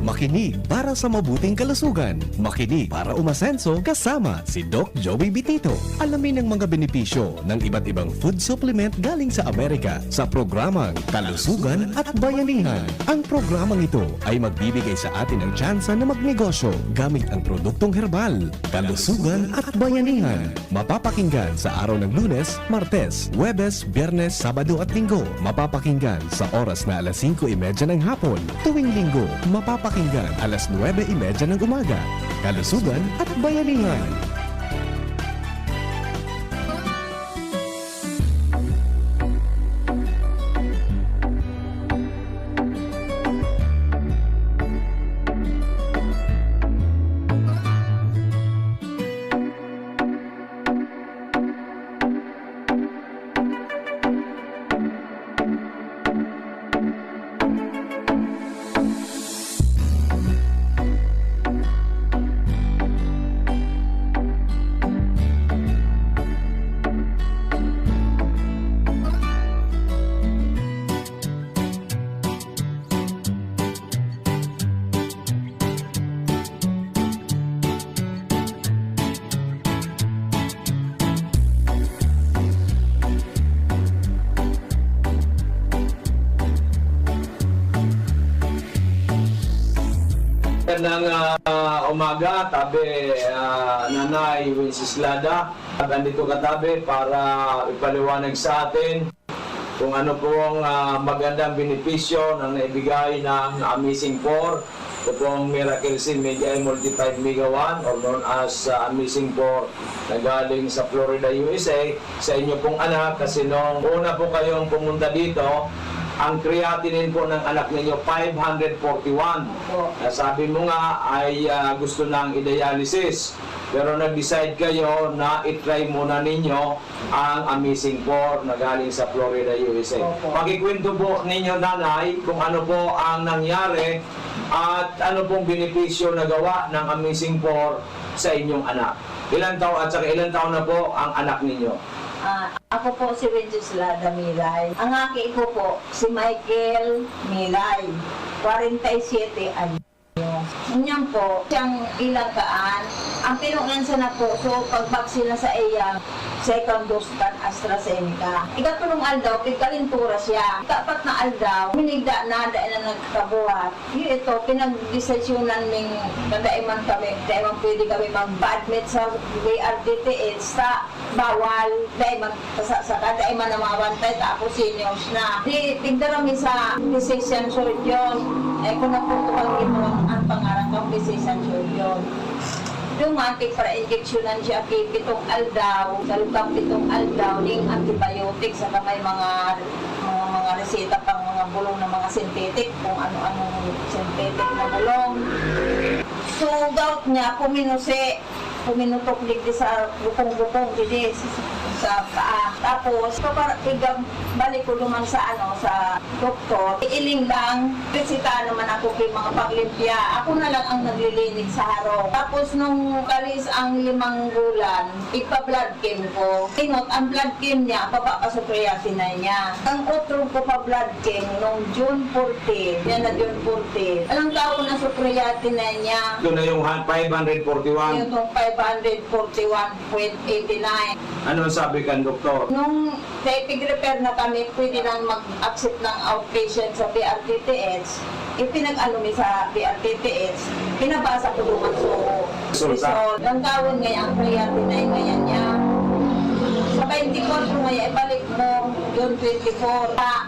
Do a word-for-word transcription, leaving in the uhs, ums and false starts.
Makinig para sa mabuting kalusugan. Makinig para umasenso kasama si Doc Joey Bitito. Alamin ang mga benepisyo ng iba't ibang food supplement galing sa Amerika sa programang Kalusugan at Bayanihan. Ang programang ito ay magbibigay sa atin ng tsansa na magnegosyo gamit ang produktong herbal. Kalusugan at Bayanihan. Mapapakinggan sa araw ng Lunes, Martes, Huwebes, Biyernes, Sabado at Linggo. Mapapakinggan sa oras na alas singko y media ng hapon. Tuwing Linggo, mapapakinggan alas nuwebe y media ng umaga. Kalusugan at Bayanihan. Magandang, ah, umaga, tabi, ah, Nanay Wenceslada. Nandito ka, tabi, para ipaliwanag sa atin kung ano pong, ah, magandang benepisyo ng naibigay ng Amazing Four. Ito pong Miracle C Media Multi five Mega One, or known as, ah, Amazing Four, na galing sa Florida, U S A, sa inyo pong anak. Kasi nung una po kayong pumunta dito, ang creatinine po ng anak ninyo, five hundred forty-one. Opo. Na sabi mo nga ay, ah, gusto nang i-dialysis. Pero nag-decide kayo na i-try muna ninyo ang Amazing Four na galing sa Florida, U S A. Opo. Pakikwento po ninyo, Nanay, kung ano po ang nangyari at ano pong benepisyo na gawa ng Amazing Four sa inyong anak. Ilang taon at saka ilang taon na po ang anak ninyo? Ah, ako po si Wenceslada Milay. Ang aki ko po, si Michael Milay, kwarenta y siyete anyo. Ngunyan po, siyang ilang kaan, ang pinunan siya na po, so, pagbaksin na sa iya, second dose kan AstraZeneca. Ikatulong aldaw, pigkalintura siya. Ikaapat na aldaw, minigda na, dai na nagkabuhat. Iyo ito, pinagdesisyonan ning na dai man kami, dai man pwede kami mag-admit sa D R D T H sa bawal, dai man sa, sa, dai man namabantay, tapos seniors na. Di, tigda kami sa physician surgeon. Eh, kung naputukan ito ang, ang pangaran ng physician surgeon. Duman, tigpara-injeksyonan siya ki pitong aldaw, sa loob kan pitong aldaw, ning antibiotic, saka may mga, mga, mga reseta pang mga bulong na mga synthetic, kung ano-anong synthetic na bulong. So, gout niya, kuminusi, kuminutok digdi sa bukong-bukong, digdi sa, sa paa. Tapos, kapag igab-, balik ko duman sa, ano, sa doktor, iiling lang, reseta naman ako ki mga paglimpya. Ako na lang ang naglilinig sa harong. Tapos, nung kalis ang limang bulan, igpa-blood chem ko. Inot, ang blood chem niya, baba pa sa creatinine niya. Ang otro ko pa blood chem, nung June fourteen, yan na June fourteen. Alang tao na sa creatinine niya. Ito na yung ha-, five hundred forty-one. Yung five hundred forty-one point eighty-nine. Ano ang sabi kan doktor? Nung naipig-refer na kami, pwede nang mag-accept ng outpatient sa B R T T H. Ipinag-ano mi sa B R T T H, pinabasa ko duman so Resulta. Result. Ang tawon ngayon, ang creatinine ngayon niya. Sa twenty-four ko ngayon, ibalik mo, June twenty-four. Sa